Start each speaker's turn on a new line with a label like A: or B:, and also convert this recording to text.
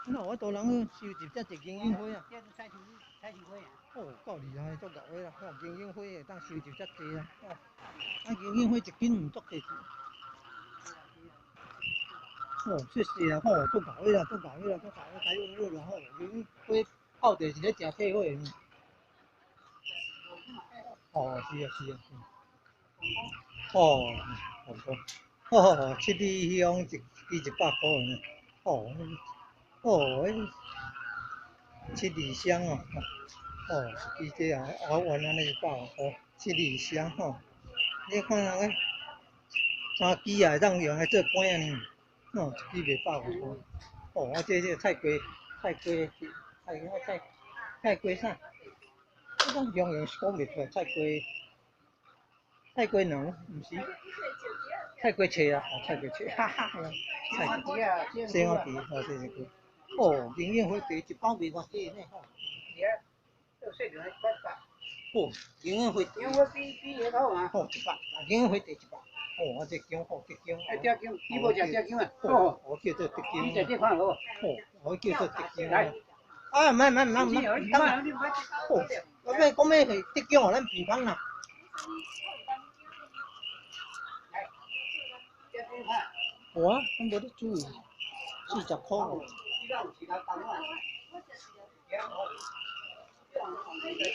A: 哪有法度人收集遮濟金銀花啊？
B: 這是採收採收花啊。
A: 哦，夠厲害，足𠢕的啦！吼，金銀花會當收集遮濟啊！哦，啊，金銀花一斤毋足濟錢。哦，謝謝啊！吼，足𠢕的啦，足𠢕的啦，足𠢕的，開熱熱啦！吼，金銀花泡茶是咧食退火的。哦，是啊，是啊，是。哦，好好，哦，七里香一支100箍呢。哦，哦，七里香哦，哦，一支這啊，我原來呢100箍，七里香吼。你看人個三支啊，會當用來做粿仔呢。哦，一支賣百外箍。哦，我這這菜瓜，菜瓜，菜菜菜瓜啥？我講用用是講袂出來，菜瓜，菜瓜卵，毋是，菜瓜切啊，哦，菜瓜切，哈哈，菜瓜，西瓜皮，哦，西瓜。哦，金銀花茶一包賣偌濟呢？吼。哦，金銀花，
B: 金銀花比比下頭啊。
A: 哦，100，金銀花茶100。哦，我這姜吼，這姜。
B: 哎，這姜，你無食這姜啊？
A: 哦，我叫做這姜。
B: 你食這款好。
A: 哦，我叫做這姜。
B: 來。
A: 啊，毋免免免免，等下。哦，我欲講欲去得獎予咱平安啦。有啊，阮無咧注意，40箍。